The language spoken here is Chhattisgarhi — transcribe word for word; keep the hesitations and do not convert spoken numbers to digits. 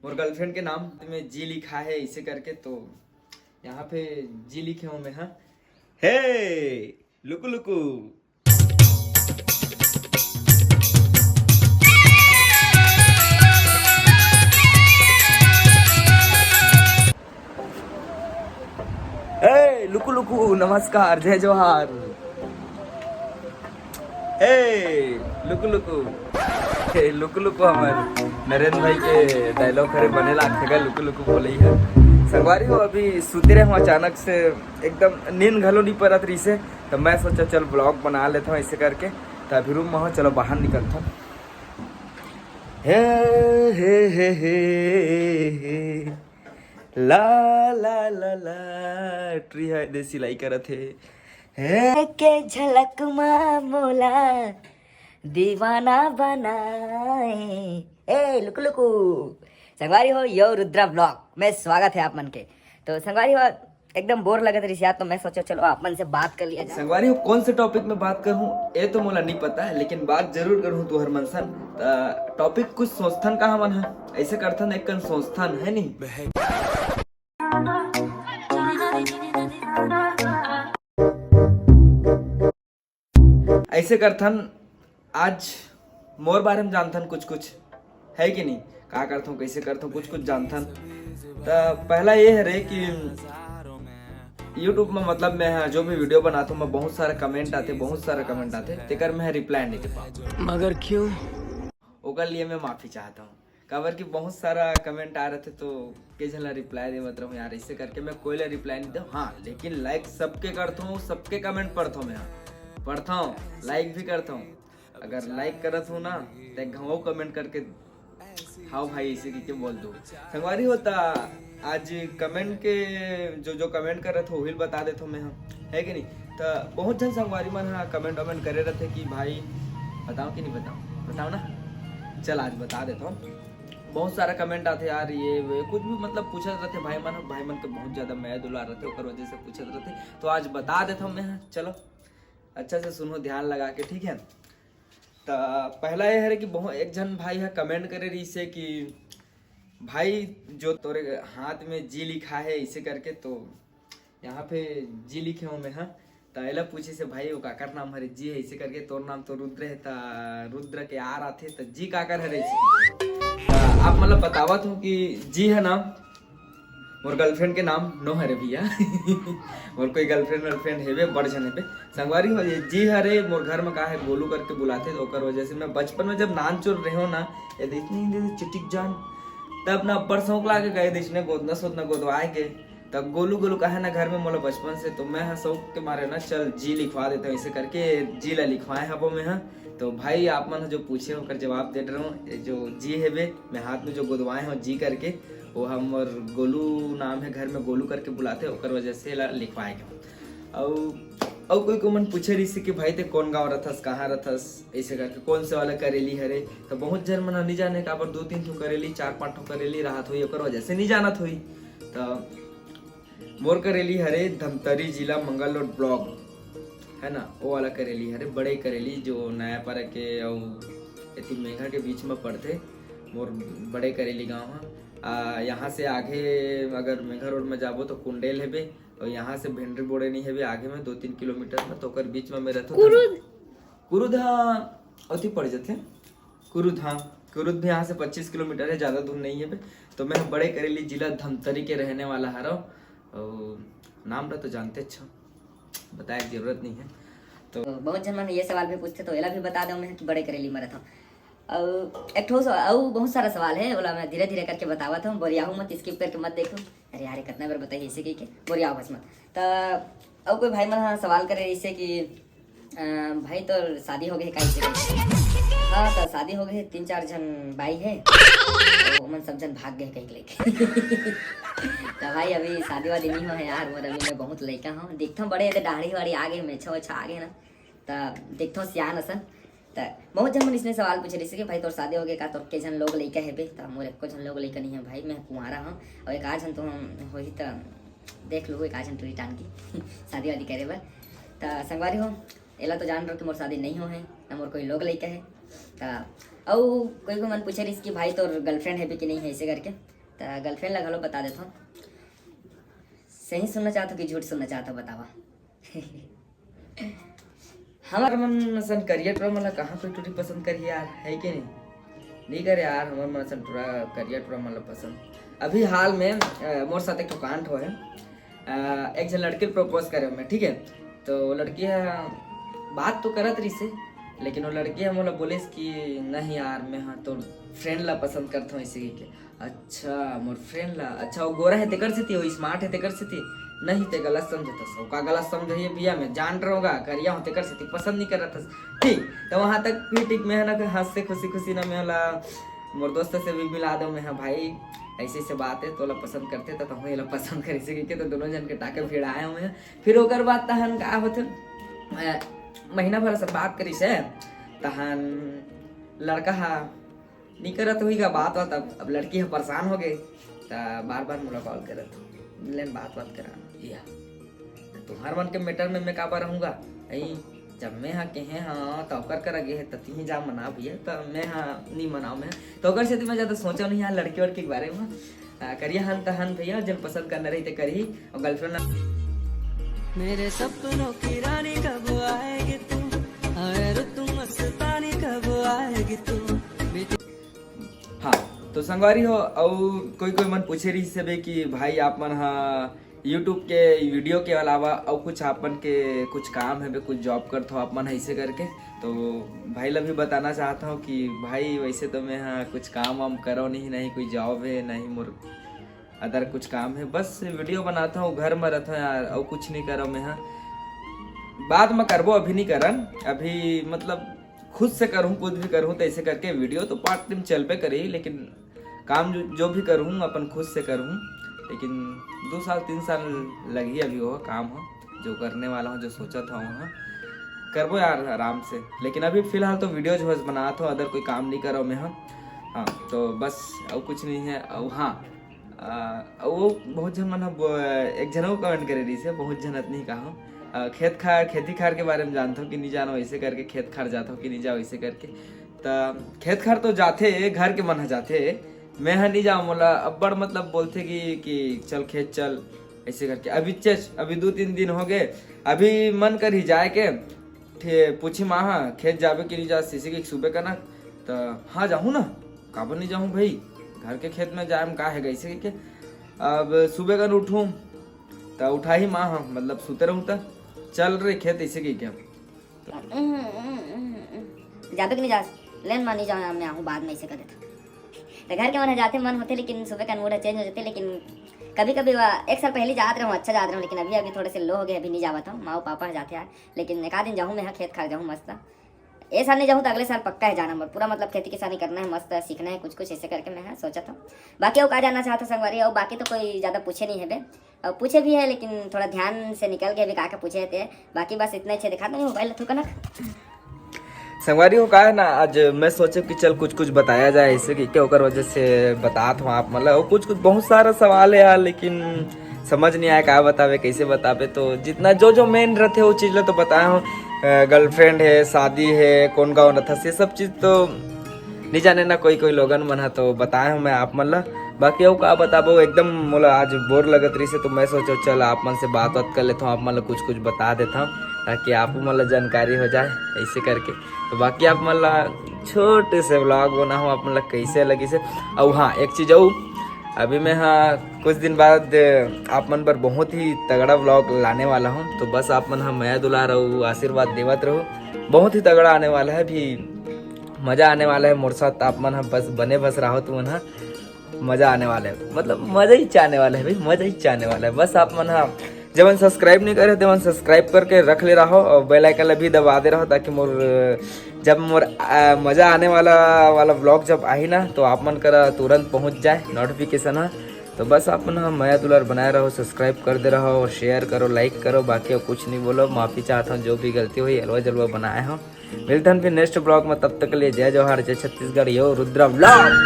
मोर गर्लफ्रेंड के नाम में जी लिखा है, इसे करके तो यहाँ पे जी लिखे हूँ मैं। हाँ, हे लुकु लुकु। ए लुकु लुकु, नमस्कार, जय जोहार। ए लुकु लुकु, ए लुकु लुकु, हमर नरेंद्र भाई के डायलॉग हरे, बने लागथे गा लुकु लुकु बोलई ह। संगवारी हो, अभी सुते रहे हूँ, अचानक से एकदम नींद घलो नहीं परत रहिसे, तो मैं सोचा चल ब्लॉग बना लेता हूँ ऐसे करके। तो अभी रूम में हो, चलो बाहर निकलता हूँ। हे हे हे हे हे, ला ला ला ला, ट्री है दे सिलाई करत हे। हे के झलक मा मोला दीवाना बनाए। ए लुकु लुकु। संगवारी हो, यो रुद्रा ब्लॉग में स्वागत है आप मन के। तो संगवारी हो, एकदम बोर लगत रहिस यार, तो मैं सोचा चलो आप मन से बात कर लिया जाए। संगवारी हो, कौन से टॉपिक में बात करूँ, ये तो मोला नहीं पता है, लेकिन बात जरूर करूँ तुहर मन सन। त टॉपिक कुछ सोचथन का हमन ह, ऐसे करथन एक कन सोचथन, है नी? ऐसे करथन, आज मोर बारे में जानथन कुछ कुछ, है कि नहीं? का करथों, कैसे करथों, कुछ कुछ जानथन। त पहला ये हरे कि YouTube में, मतलब, मैं जो भी वीडियो बनाता हूँ, मैं बहुत सारा कमेंट आते, बहुत सारा कमेंट आते, तेकर मैं रिप्लाई नहीं दे पाता। मगर क्यों? ओकर लिए मैं माफी चाहता हूँ, काबर कि बहुत सारा कमेंट आ रहे थे, तो के झन ला रिप्लाई देवत रहूँ यार, ऐसे करके मैं कोई ला रिप्लाई नहीं देता हूँ। हाँ, लेकिन लाइक सबके करता हूँ, सबके कमेंट पढ़ता हूँ मैं, हाँ, पढ़ता हूँ, लाइक भी करता हूँ। अगर लाइक करत हो ना, तो एक घाव कमेंट करके, "हाँ भाई," ऐसे कह के बोल दो। संगवारी हो, त आज कमेंट के जो जो कमेंट करत हो, वही बता देत हो मैं, हाँ, है कि नहीं? त बहुत झन संगवारी मन हा कमेंट वमेंट करे रहते कि भाई बताओ कि नहीं बताओ, बताओ ना। चल, आज बता देता हूँ। बहुत सारा कमेंट आते यार, ये वे कुछ भी, मतलब, पूछत रहते भाई मन, भाई मन के बहुत ज्यादा मया दुलार रहते, ओकर वजह से पूछत रहते। तो आज बता देता हूँ मैं, हाँ, चलो अच्छा से सुनो ध्यान लगा के, ठीक है? त पहला ये हरे कि बहुत, एक झन भाई ह कमेंट करे रहिसे कि भाई, जो तोरे हाथ में जी लिखा है, इसे करके, तो यहाँ पे जी लिखे हूँ मैं, हाँ। त एला पूछे से, "भाई, वो काकर नाम हरे जी है, इसे करके, तोर नाम तो रुद्र है, त रुद्र के आर आथे, त जी काकर हरे?" इसे। त आप मतलब बतावत हो कि जी है ना, मोर गर्लफ्रेंड के नाम नो हरे भैया। मोर कोई गर्लफ्रेंड वर्लफ्रेंड हेबे, बड़ झन हेबे। संगवारी हो, ये जी हरे, मोर घर में का है, गोलू करके बुलाथे, तो ओकर वजह से मैं बचपन में जब नानचुन रहे हो ना, ये देखनी दे चिटिक जान, तब ना अब्बड़ शौक लागे गए, इसने गोदना सोदना गोदवाए के, तब गोलू गोलू कहे ना घर में मोला बचपन से, तो मैं हा शौक के मारे ना चल जी लिखवा देता हूँ, ऐसे करके जी ला लिखवाए हबो मैं हा। तो भाई, आप मन जो पूछे ओकर जवाब दे रहे हूँ, ये जो जी हेबे, मैं हाथ में जो गोदवाए हूँ जी करके, वो हमर गोलू नाम है, घर में गोलू करके बुलाथे, ओकर वजह से एला लिखवाए के। अउ अउ कोई कोई मन पूछे रहिसे कि भाई ते कौन गाँव रथस, कहाँ रथस, ऐसे करके कौन से वाला करेली हरे। तो बहुत झन मन नहीं जाने काबर दो तीन ठो करेली, चार पांच ठो करेली रहत होई, ओकर वजह से नहीं जानत होई। तो मोर करेली हरे धमतरी जिला मंगल रोड ब्लॉक, है ना, वो वाला करेली हरे, बड़े करेली जो नयापारा के अउ एती मेघा के बीच में पड़थे। मोर बड़े करेली गाँव ह। आ, यहाँ से आगे अगर मेघा रोड में जाबो तो कुंडेल हेबे, और यहाँ से भेंडरी बोड़े नहीं हेबे, आगे में दो तीन किलोमीटर में, तो ओकर बीच में मैं रहथों। कुरुद? कुरुद, हाँ, अति पड़ जाथे। कुरुद, हाँ, कुरुद भी यहाँ से पच्चीस किलोमीटर है, ज़्यादा दूर नहीं है बे। तो मैं बड़े करेली, जिला धमतरी के रहने वाला हरव। और नाम ला तो जानते अच्छा, बताए के जरूरत नहीं है। तो बहुत झन मन ये सवाल भी पूछते, तो एला भी बता दो मैं कि बड़े करेली में रहता हूँ। और एक ठो स-, और बहुत सारा सवाल है, ओला मैं धीरे धीरे करके बतावत हूँ, बोरियाहू मत, स्किप करके मत देखो। अरे यार, ये कितना बार बताइए इसे कह के, बोरियाहू बस मत। त और कोई भाई मन ह सवाल करे इसे कि अ, भाई तोर शादी हो गए का इसे? हाँ, तो शादी हो गए, तीन चार झन बाई है, तो ओमन सब झन भाग गए कहीं लेके। तो भाई अभी शादी वादी नहीं हुआ है यार, मोर अभी मैं बहुत लइका हूँ, देखता हूँ बड़े एदे दाढ़ी वाढ़ी आ गए, मेछा वेछा आ गए ना, तो देखता हूँ सियान असन। तो बहुत झन मन इसने सवाल पूछे रहिसे कि भाई तोर शादी हो गए का, तोर के झन लोग लइका है बे? तो मोर एको झन लोग लइका नहीं है भाई, मैं कुंवारा हूँ, और एक आध झन तो हम होही तो देख लो, एक आध झन टूरी टान की शादी वादी करे बर। तो संगवारी हो, एला तो जान रहो कि मोर शादी नहीं हो है, ना मोर कोई लोग लइका है। त अउ कोई कोई मन पूछे रहिस कि भाई तोर गर्लफ्रेंड हे भी कि नहीं है, ऐसे करके। त गर्लफ्रेंड ला घलो बता देथव। सही सुनना चाहत हो कि झूठ सुनना चाहत हो, बतावा। हमर मन असन करिया टुरा मन ला कहाँ कोई टुरी पसंद करही यार, है कि नहीं? नहीं करे यार, हमर मन असन टुरा, करिया टुरा मन ला पसंद। अभी हाल में अ, मोर साथ एक ठो कांड होए। अ, एक झन लड़की ल प्रपोज करे मैं, ठीक है? तो वो लड़की ह बात तो करत रहिसे, लेकिन वो लड़की ह मोला बोलिस कि नहीं यार, मैं ह तोर फ्रेंड ला पसंद करत हूँ, ऐसे कहिके। अच्छा, मोर फ्रेंड ला? अच्छा, वो गोरा है तेकर सेती, वो स्मार्ट है तेकर सेती? नहीं, ते गलत समझत हस। का गलत समझे भैया, मैं जान रहूँगा, करिया हूँ तेकर सेती पसंद नहीं करत हस। ठीक, तो वहाँ तक भी ठीक। मैं ह ना हंस से खुशी खुशी ना मैं ला मोर दोस्त से भी मिला दो, मैं ह भाई ऐसे ऐसे बात है, तोला पसंद करथे त तहूँ एला पसंद करे से कहिके, तो दोनों झन के टाके भिड़ाए हूँ मैं। फिर ओकर बाद तहन का होथे, अ, महीना भर से बात करिस हे, तहन लड़का हा नहीं करत होही का बात वात। अब, अब लड़की ह परेशान हो गए, त बार बार मोला कॉल करत, लेन बात वात करा। या, तुहर मन के मैटर में मैं काबर रहूँगा? अई, जब मैं ह कहे ह त ओकर करा गे हे, त तिही जा मना भैया, त मैं ह नहीं मनाओ मैं। तो ओकर सेती मैं ज्यादा सोचा नहीं यार लड़की वड़की के बारे में। आ, करिया हन तहन भैया, जब पसंद करना रही ते करही। और गर्लफ्रेंड मेरे सपनों की रानी कब आएगी तू, हाय रे तू मस्तानी कब आएगी तू, बेटी। हाँ, तो संगवारी हो, अउ कोई कोई मन पूछे रहिस हे बे कि भाई आप मन हा YouTube के वीडियो के अलावा अउ कुछ आप मन के कुछ काम है बे, कुछ जॉब करत हो आप मन ऐसे करके। तो भाई ला भी बताना चाहता हूँ कि भाई वैसे तो मैं हाँ कुछ काम वाम करो नहीं, नहीं कोई जॉब है, नहीं मोर अदर कुछ काम है, बस वीडियो बनाता हूँ, घर में रहता हूँ यार, अउ कुछ नहीं करो मैं हाँ। बाद में करबो, अभी नहीं करन, अभी मतलब खुद से करूँ, कुछ भी करूँ तो ऐसे करके वीडियो तो पार्ट टाइम चलबे करी, लेकिन काम जो, जो भी करूँ अपन खुद से करूँ। लेकिन दो साल तीन साल लगही अभी वो काम हो जो करने वाला हूँ, जो सोचा था वहाँ करबो यार आराम से। लेकिन अभी फिलहाल तो वीडियोज बस बनात हो, अदर कोई काम नहीं करो मैं हाँ। हाँ, तो बस अउ कुछ नहीं है। अउ हाँ, आ, वो बहुत झन मन ह ब-, एक झन अउ कमेंट करे रहिस हे, बहुत झन अतनी कहा, आ, खेत खार, खेती खार के बारे में जानथो कि नहीं जानो, ऐसे करके खेत खार जाथो कि नहीं जाओ, ऐसे करके। त खेत खार तो जाथे, घर के मन ह जाथे, मैं ह नहीं जाओ, मोला अब्बड़ मतलब बोलथे कि, कि चल खेत चल, ऐसे करके। अभी चेच, अभी दो तीन दिन हो गए, अभी मन करही जाए के, ठे-, पूछी माँ हा, खेत जाबे कि नहीं जा, सीसी के सुबह कनक, त हाँ जाहूँ ना, काबर नहीं जाहूँ भाई, घर के खेत में जाए में का है, ऐसे के। अब सुबह कन उठूँ, त उठाही माँ हा, मतलब सुते रहूँ त चल रे खेत, ऐसे के क्या। जाबे कि नहीं जास? लेन माँ नहीं जाऊँ, मैं आहूँ बाद में, ऐसे कर देता। त घर के मन ह जाथे, मन होथे, लेकिन सुबह का मूड ह चेंज हो जाथे। लेकिन कभी कभी एक साल पहले जात रहूँ, अच्छा जात रहूँ, लेकिन अभी अभी थोड़े से लो हो गए, अभी नहीं जावत हूँ। माँ पापा ह जाथे यार, लेकिन एक आध दिन जाहूँ मैं ह, खेत खार जाहूँ मस्त। ए साल नहीं जाहूँ तो अगले साल पक्का है जाना मोर, पूरा मतलब खेती किसानी करना है, मस्त सीखना है कुछ कुछ, ऐसे करके मैं ह सोचत हूँ। बाकी अउ का जानना चाहत हो संगवारी, अउ बाकी तो कोई ज्यादा पूछे नहीं है बे, अउ पूछे भी है लेकिन थोड़ा ध्यान से निकल गए अभी का का पूछे हे ते। बाकी बस इतना ही छे, दिखा दो मोबाइल थोड़ा कनक। संगवारी हो, का है ना, आज मैं सोचे कि चल कुछ कुछ बताया जाए ऐसे कि क्या, ओकर वजह से बतात हूँ आप, मतलब कुछ कुछ बहुत सारा सवाल है यार, लेकिन समझ नहीं आया का बतावे, कैसे बतावे। तो जितना जो जो मेन रहते वो चीज ला तो बताया हूँ। गर्लफ्रेंड है, शादी है, कौन गाँव रहता, ये सब चीज तो नहीं जाने ना कोई कोई लोगन मन ह, तो बताए हूँ मैं आप मन ला। बाकी अउ का बताबो, एकदम मोला आज बोर लगत रहिस हे, तो मैं सोचो चल आप मन से बात बात कर लेता हूँ, आप मन ला कुछ कुछ बता देता हूँ, ताकि आप मन ला जानकारी हो जाए ऐसे करके। तो बाकी आप मन ला छोटे से व्लॉग बनाहूँ, आप मन ला कैसे लगिस हे। अउ हाँ, एक चीज अउ, अभी मैं हाँ कुछ दिन बाद आप मन बर बहुत ही तगड़ा व्लॉग लाने वाला हूँ, तो बस आप मन हाँ मया दुलार अउ आशीर्वाद देवत रहो, बहुत ही तगड़ा आने वाला है अभी। मजा आने वाला है मोर साथ, आप मन ह बस बने बस रहो तुमन ह, मजा आने वाला है, मतलब मजा ही चाहने वाला है भाई, मजा ही चाहने वाला है। बस आप मन ह जब सब्सक्राइब नहीं करे तेमन सब्सक्राइब करके रख ले रहो और बेल आइकन ला भी दबा दे रहो, ताकि मोर जब मोर आ, मजा आने वाला वाला व्लॉग जब आही ना तो आप मन करा तुरंत पहुंच जाए नोटिफिकेशन ह। तो बस आप मन ह मया दुलार बनाए रहो, सब्सक्राइब कर दे रहो और शेयर करो, लाइक करो, बाकी और कुछ नहीं बोलो, माफी चाहता हूँ जो भी गलती हुई अलवा जलवा बनाए हो। मिलथन फिर नेक्स्ट ब्लॉग में, तब तक के लिए जय जोहार, जय छत्तीसगढ़, यो रुद्रा व्लॉग।